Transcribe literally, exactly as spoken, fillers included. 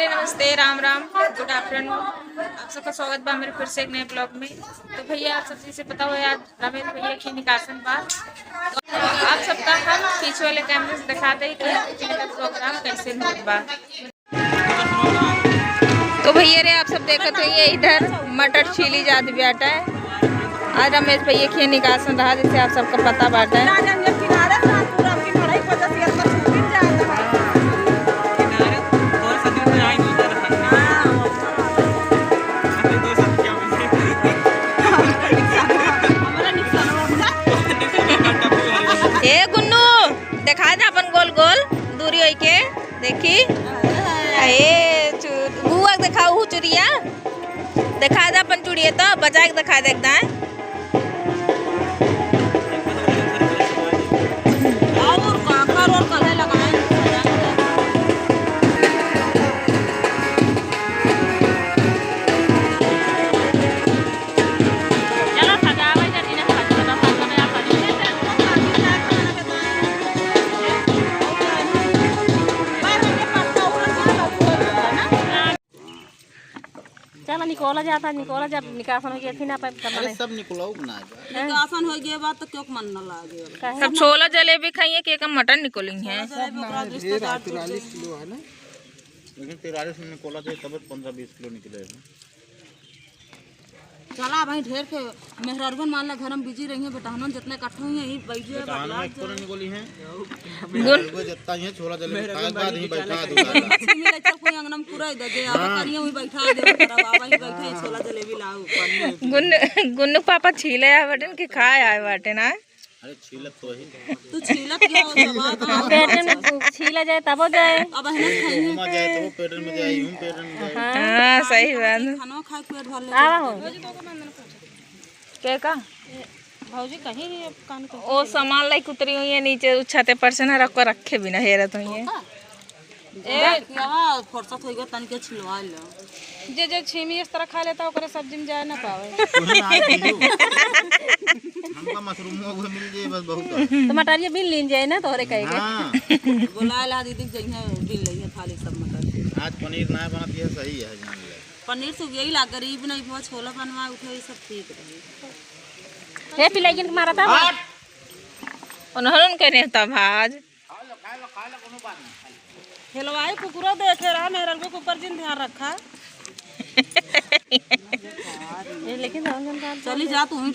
नमस्ते, राम राम, good afternoon। आप सबका स्वागत बा मेरे फिर से एक नए vlog में। तो भैया, आप सब जैसे पता हो यार, रमेश भैया के निकासन बा। तो आप सबका हम पीछे वाले camera से दिखा दें कि इनका program कैसे होत बा। तो भैया रे, आप सब देखत होइए, इधर मटर छीली जात बाटे। आज रमेश भैया के निकासन रहा, जैसे आप सबका पता बाटे। ए गुन्नू, देखा दे अपन गोल गोल दूरी होई के। देखी, ए चु-, बुआ के देखा, ऊ चुरिया। देखा दे अपन चुड़िया, तो बचा के देखा दे एकदम। और का, का रोल कर है लगाए। चलो सजावे जल्दी ना, सजो, सजो, सजो, सजो। चलो निकोला जाता, निकोला जब निकासन हो गया थी ना, पाइप का अरे मने। सब निकलाऊ ना जा। हैं? निकासन हो गया बात तो क्यों मन न लागे। काहे? सब छोला जलेबी खाइए कि एक मटन निकोली है। सब ना, ढेर है, तिरालीस किलो है ना। लेकिन तिरालीस में निकोला थे तब पन्द्रह बीस किलो निकले हैं। चला भाई, ढेर के मेहरारुअन मान ला घर में busy रही हैं, बेटहनन जितना इकट्ठा हुई हैं, यही बैठे हैं, बेटहनन बतला एको जाए। निकली हैं। गुन- मेहरारुआ जितना ही है, छोला जलेबी खाए के बाद ही बैठा दो। लक्ष्मी ले चल कोई अंगना में पूरा इधर जे आवा हाँ। करिए, वही बैठा दे, तेरा बाबा ही बैठे हैं, छोला जलेबी लाओ। गुन-, गुन्नू पापा छीले आए बाटेन कि खाए आए बाटेन ना? अरे छीलत तो ही। तू छीलत क्या हो जब आप पेट में छीला जाए तब हो जाए। अब है ना खाइए। घूमा जाए तो पेट में जाए, यूं पेट में जाए। हाँ, सही बात है। खाना खा के पेट भर ले। आवा हो। के का? भौजी कहीं नहीं, अब कान को ओ सामान लाई उतरी हुई है नीचे, उ छाते पर से ना रख, रखे बिना हेरत हुई है। ए, यहाँ फुर्सत होइगा, तनिके छिलवा लो। जे, जे छीमी इस तरह खा लेता, ओकरे सब्जी में जाए ना पावे। तोहे ना आए पीरू। हमका मशरूम वो मिल जाए, बस बहुत है। तो मटरिया बिन लीन जाए ना, तोहरे कहे के। हाँ। बोला ला दीदी, जइहे बिन लइहे थाली सब मटर। आज पनीर ना बनत, ये सही है, जान ले। पनीर से यही ला, गरीब नहीं, बहुत छोला बनवा उठे, ये सब ठीक रहे। हे पिलाइकिन के मारा था। हट। उन्होंने उनके नेता भाज। हेलवाई कुकुरो देखे रहा, मेहररुआ के ऊपर जिन ध्यान रखा। ये लेकिन राहुल गांधी चली जा तू ही।